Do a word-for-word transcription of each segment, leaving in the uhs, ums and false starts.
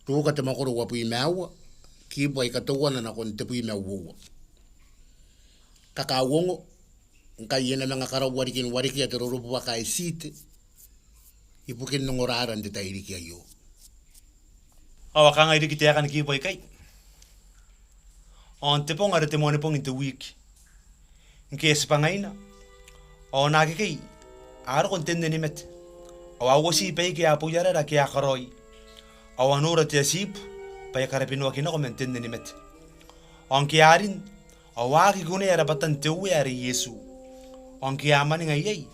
Ruka te mwakoro uabwi ma aua, kibu aika teuana nakon tebwi ma uoua. Kakauongo, ngkai e na manga karaua riki ni warekia te rorobuaka ae Tite ibukin ongorara n te tairiki aio. Ao a kangai riki taekan kibu aikai: Ao n te bong are te Moanibong n te wiki, ngke e tibwa ngaina, ao naakekei a roko n te nne ni mate, ao a uoti baike a boiarara ake a karaoi, ao a nora te atibu bwa e karabinoaki nako man te nne ni mate. Ao ngke a rin, ao a aki kunea rabwatan te Uea are Iesu. Ao ngke a mwaninga iai,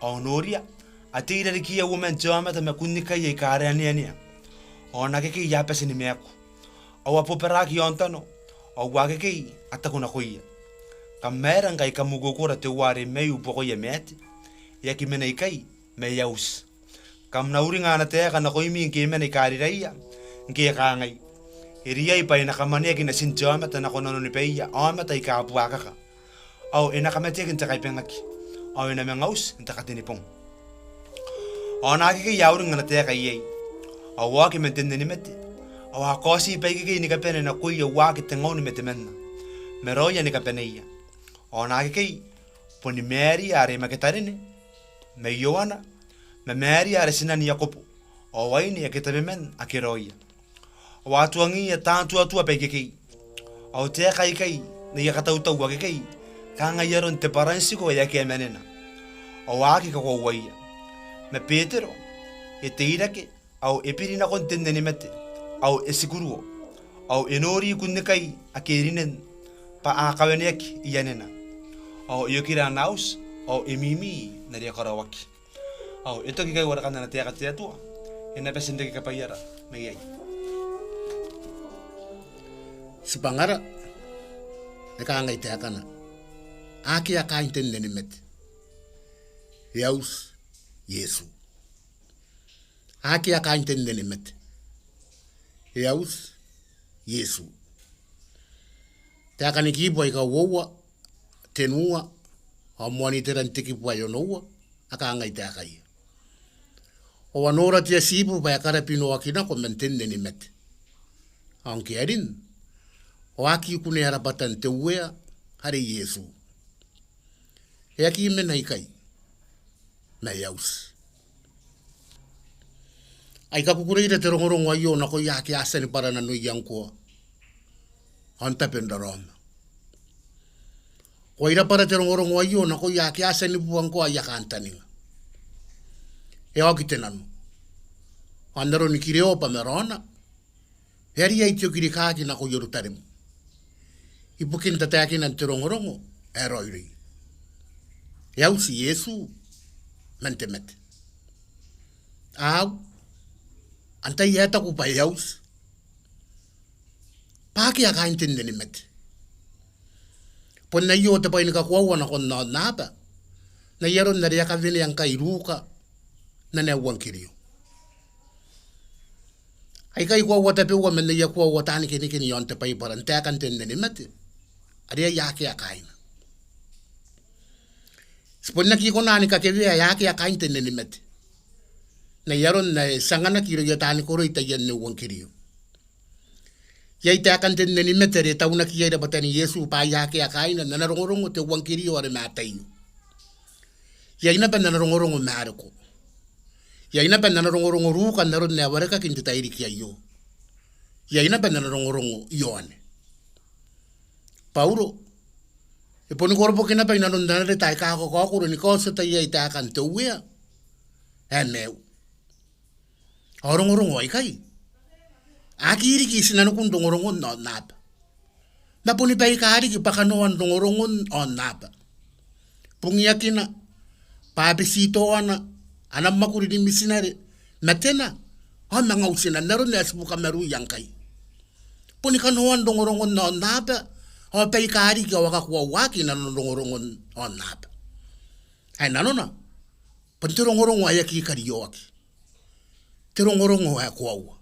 ao noria, a tei irarikiia uoman te aomata ma kunnikai aika raneanea, ao naakekei a bati ni maaku, ao a bobaraki i aontano, ao akekei a taku nakoia: Kam aera ngkai kam ukoukora teuare maiu buakoia maate? E aki mena ikai, ma e a uti. Kam na uringa ana taeka nakoimi ngke e mena i Kariraia, ngke e kangai: E riai bwa e na kamwaneaki Natin te aomata nako nanoni baia aomata aika buakaka, ao e na kamateaki n te kaibangaki, ao e na manga uti n te katenibong. Ao naakekei a uringa ana taeka iai, ao a oki man te nne ni mate, ao a kaoti baikekei ni kabane nakoia uake tengaun ma temanna, ma raoia ni kabaneia. Ao naakekei, boni Maria are Maketarene, ma Ioana, ma Maria are tinan Iakobo, ao aine ake tabeman ake raoia. Ao a tuangiia taan tuatua baikekei. Ao taeka aikai n aia katautau akekei, kanga ai aron te bwarantiko ae akea manena, ao a aki kakoauaia. Ma Betero e teirake, ao e biri nakon te nne ni mate, ao e tikuruo, ao e nori kunnikai ake rinen, bwa a kaweneaki i aanena. Ao e okira ana auti, ao e mimi n are e karaoaki. Ao e toki ikai warekan ana taeka te Atua, e na bati n reke kabwaiara mai iai. Tibwangara, e kangai taekana: Akea kaain te nne ni mate, e a uti Iesu. Akea kaain te nne ni mate, e a uti Iesu. Taeka ni kibu aika uoua, tenua, ao moan iteran te kibu ae onoua, a kangai taekaia: Ao a nora te atibu bwa e karabinoaki nako man te nne ni mate. Ao ngke a rin, ao a aki kunea rabwatan te Uea are Iesu. E aki mena ikai, ma e a uti. Ai kakukureira te rongorongo aio nakoia ake a tia ni bwara nanoia ngkoa, ao n tabe n raraoma. Ao ai rabwara te rongorongo aio nakoia ake a tia ni bua ngkoa aia kantaninga. E a oki te nano. Ao n aroni Kireoba ma raona, e a riai te okirikaki nako Ierutarem, ibukin tataekinan te rongorongo ae raoiroi. E a uti Iesu man te mate. Ao antai ae taku bwa e a uti? Bwa akea kaain te nne ni mate. Bon aio te bwai ni kakoaua nakon aonnaba, n ai aron are e a kawenea ngkai Ruka n ana euangkerio. Aikai koaua tabeua man aia koaua taani kenikeni i aon te Baibara n taekan te nne ni mate are akea kaaina. Ti bon aki kona ni kakewea ae akea kaain te nne ni mate, n ai aron ae ti anganaki irouia taani koroi taian euangkerio. Iai taekan te nne ni mate are e taunaki iai rabwatan Iesu bwa akea kaaina n ana rongorongo te euangkerio are Mataio. Iai naba n ana rongorongo Mareko. Iai naba n ana rongorongo Ruka n aron ae warekaki n te tairiki aio. Iai naba n ana rongorongo Ioane. Bauro e boni koroboki naba i nanon ana reta aika kakaokoro ni kaotiota iai taekan te Uea ae maiu. Ao rongorongo aikai a aki riki i tinanikun rongorongon aonnaba, ma boni baika riki bwa kanoan rongorongon aonnaba. Bungiakina, bwabetitoana, ana mwakuri ni mitinare, matena ao manga utina n aron ae ti bukamaruia ngkai. Boni kanoan rongorongon aonnaba, ao baika riki ao a kakoauaki i nanon rongorongon aonnaba. Ae nanona bon te rongorongo ae aki karioaki, te rongorongo ae koaua.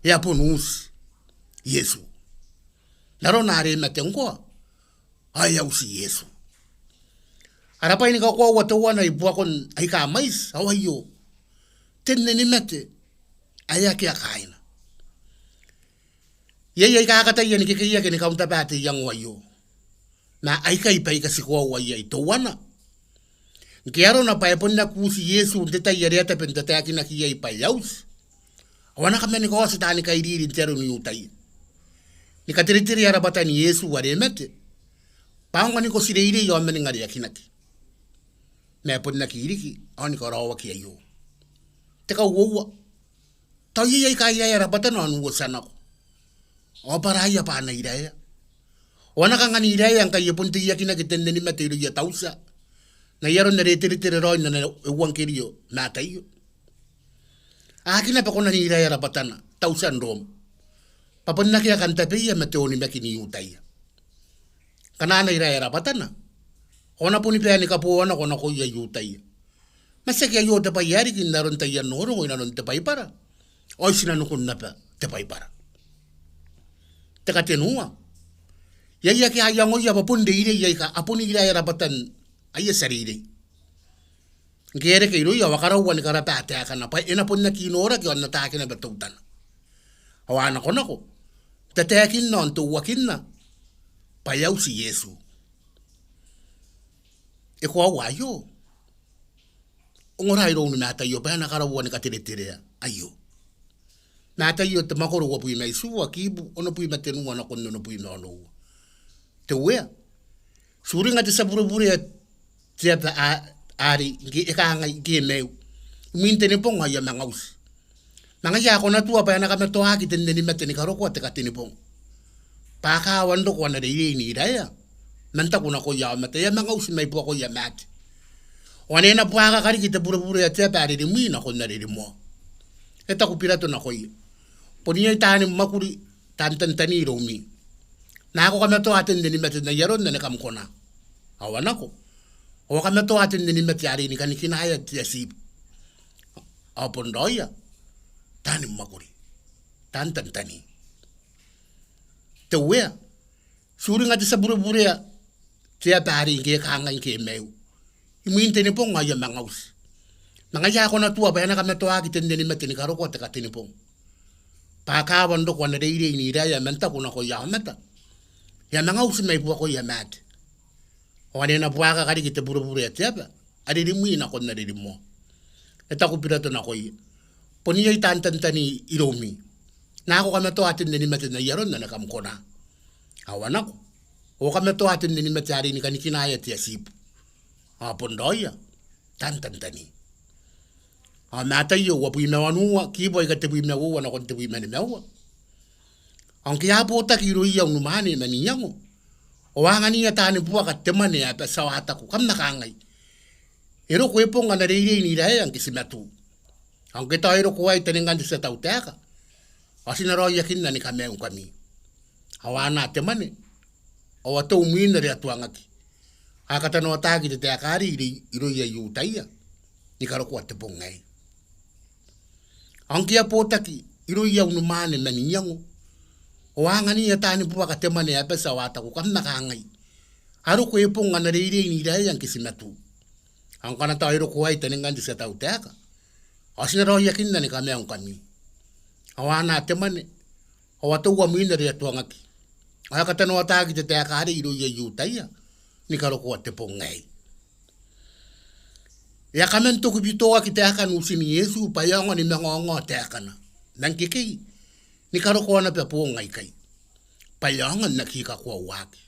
E a bon uti Iesu. N arona are e mate ngkoa, ao e a uti Iesu. Ara bwai ni kakoaua teuana i buakon aika mwaiti, ao aio, te nne ni mate ae akea kaaina. Iai aika kataia ni kekeiaki ni kauntabaa te iango aio, ma aikai baika ti koaua iai. Teuana, ngke arona bwa e bon aki uti Iesu n te tai are e tabe n tataekinaki iai bwa e a uti, ao a na kaman kaoti taani kairiri n te aro n I-Iutaia ni katereterea rabwatan Iesu are e mate, bwa a aonga ni koti reirei ao maningareakinaki. Ma e bon aki riki ao ni karaoaki aio. Te kauoua, tao iai aika iraea rabwatana ao n uotia nako, ao bwaraia bwa a na iraea, ao a na kanga n iraea ngkai e bon teiakinaki te nne ni mate irouia tautia, n ai aron are e teretere raoi n ana euangkerio Mataio. A aki naba kona n iraea rabwatana tautia n Rom, bwa bon akea kantabeia ma te onimaki n I-Iutaia. Ngkana a na iraea rabwatana, ao a na boni bae ni kaboa nako nakoia I-Iutaia. Ma tiaki aio te bwai ae riki n aron taian rongorongo inanon te Baibara, ao i tinanikun naba te Baibara. Te katenua, iai ake a iangoia bwa bon reirei aika a bon iraea rabwatan aia tia reirei. Ngke e reke irouia ao a karaua ni karabaa taekana bwa e na bon aki noraki ao n ataaki naba teutana, ao a nakonako n tataekinna ao n teuakinna bwa e a uti Iesu. E koaua aio? Ongora iroun Mataio bwa e na karaua ni katereterea aio. Mataio te mwakoro uabwi ma itiua, kibu onobwi ma tenua nakon onobwi ma onoua. Te Uea. Ti uringa te tia bureburea te aba a-, arei ngke e kangai, ngke e maiu: Imwin tenibong ao I a manga uti. Ma ngaia ae ko na tua bwa e na kamatoaki te nne ni mate ni karokoa te katenibong, bwa a kaawa n roko ana reirei n iraea, man taku nakoia aomata: I a manga uti mai buakoia maate. Ao ane e na buakaka riki te bureburea te aba are rimwi nakon are rimoa. E taku Birato nakoia: Bon iai taani mwakuri, taan tantani iroumi. Nako kamatoa te nne ni mate n ai aron ane kam kona. Ao a nako, ao a kamatoa te nne ni mate arei ni kanikinaea te atibu. Ao bon raoia taani mwakuri, taan tantani. Te Uea. Ti uringa te tia bureburea te aba arei ngke e kangai, ngke e maiu: Imwin tenibong ao I a manga uti. Ma ngaia ae ko na tua bwa e na kamatoaki te nne ni mate ni karokoa te katenibong, bwa a kaawa n roko ana reirei n iraea, man taku nakoia aomata: I a manga uti mai buakoia maate. Ao ane e na buakaka riki te bureburea te aba are rimwi nakon are rimoa. E taku Birato nakoia: Bon iai taan tantani iroumi. Nako kamatoa te nne ni mate n ai aron ane kam kona. Ao a nako, ao a kamatoa te nne ni mate arei ni kanikinaea te atibu. Ao bon raoia taan tantani. Ao Mataio uabwi ma wanua, kibu aika tebwi ma uoua nakon tebwi ma nimaua. Ao ngke a botaki irouia unimwaane man iango, ao a anganiia taani buaka te mwane ae bati, ao a taku: Kam na kangai: E roko e bong ana reirei n iraea ngke ti matu. Ao ngke tao e roko aei taningan te tia tautaeka, ao ti na raoiakinna ni kamaiungkami. Ao a anaa te mwane, ao a tou mwin are a tuangaki, ao e katanoataki te taeka arei iroi-, irouia I-Iutaia ni karokoa te bong aei. Ao ngke a botaki irouia unimwaane man iango, ao a anganiia taani buaka te mwane ae bati, ao a taku: Kam na kangai: A roko e bong ana reirei n iraea ngke ti matu. Ao ngkana tao e roko aei taningan te tia tautaeka, ao ti na raoiakinna ni kamaiungkami. Ao a anaa te mwane, ao a toua mwin are a tuangaki, ao e katanoataki te taeka arei irouia I-Iutaia ni karokoa te bong aei. E a kaman tokobitoaki taekan utin Iesu bwa e aonga ni mangaongao taekana, ma ngkekei ni karokoa naba boong aikai, bwa e aonga n aki kakoauaki.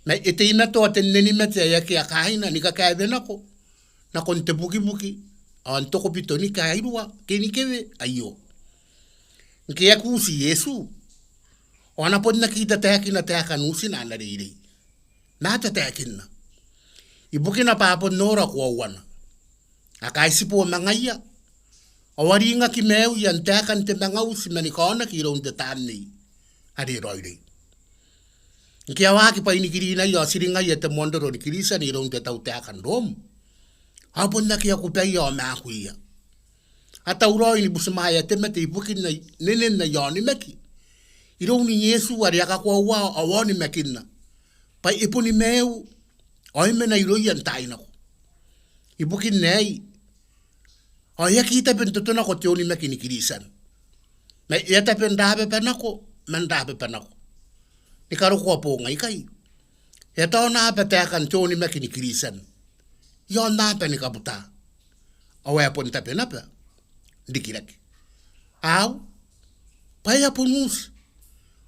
Ma e teimatoa te nne ni mate ae akea kaaina ni kakaewe nako nakon te bukibuki, ao n tokobito ni kairua ke ni kewe aio. Ngke e aki uti Iesu, ao a na bon aki tataekina taekan utina ana reirei. Ma a tataekinna ibukina bwa a bon nora koauana. A kaitibo ma ngaia, ao a ringaki maiuia n taekan te manga uti mani kaonaki iroun te Tamnei are raoiroi. Ngke a waaki bwainikirinaia ao tiringaia te moan roro ni Kiritian iroun te tautaeka n Rom, ao bon akea kubaia ao maakuia. A tauraoi ni butimwaea te mate ibukin nenen aia onimaki iroun Iesu are a kakoaua ao a onimakinna bwa e boni maiu ao e mena irouia n taai nako. Ibukin aei, ao e aki tabe n totonako te onimaki ni Kiritian, ma e a tabe n rababa nako man rababa nako ni karokoa boong aikai, e a taona aba taekan te onimaki ni Kiritian iaon aba ni kabuta. Ao ae bon tabe naba n rikirake. Ao bwa e a bon uti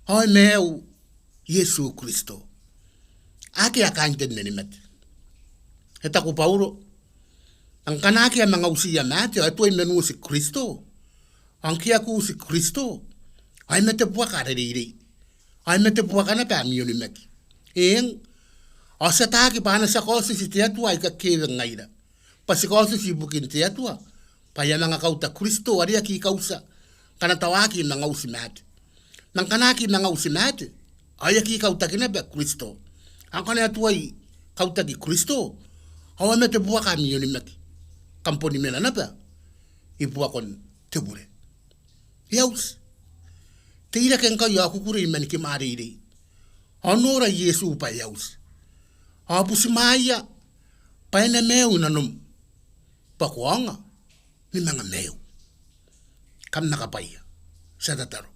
ao e maiu Iesu Kristo. Akea kaain te nne ni mate. E taku Bauro, ngkana akea manga utiia maate ao e tuai man uti Kristo, ao ngke e aki uti Kristo ao e mate buaka ara reirei, ao e mate buaka naba ami onimaki. Eng, ao ti ataaki bwa a na tia kaotiti te Atua aika kewe ngaira, bwa ti kaotiti ibukin te Atua bwa e a manga kauta Kristo are e aki kautia ngkana tao a aki manga uti maate. Ma ngkana a aki manga uti maate ao e aki kautaki naba Kristo, ao ngkana e tuai kautaki Kristo ao a mate buaka ami onimaki, kam boni mena naba i buakon te bure. E a uti. Teirake ngkai ao kukurei ma ni kimwareirei ao nora Iesu bwa e a uti, ao butimwaeia bwa e na maiu i nanom, bwa ko aonga ni manga maiu. Kam na kabwaia. Ti a tataro.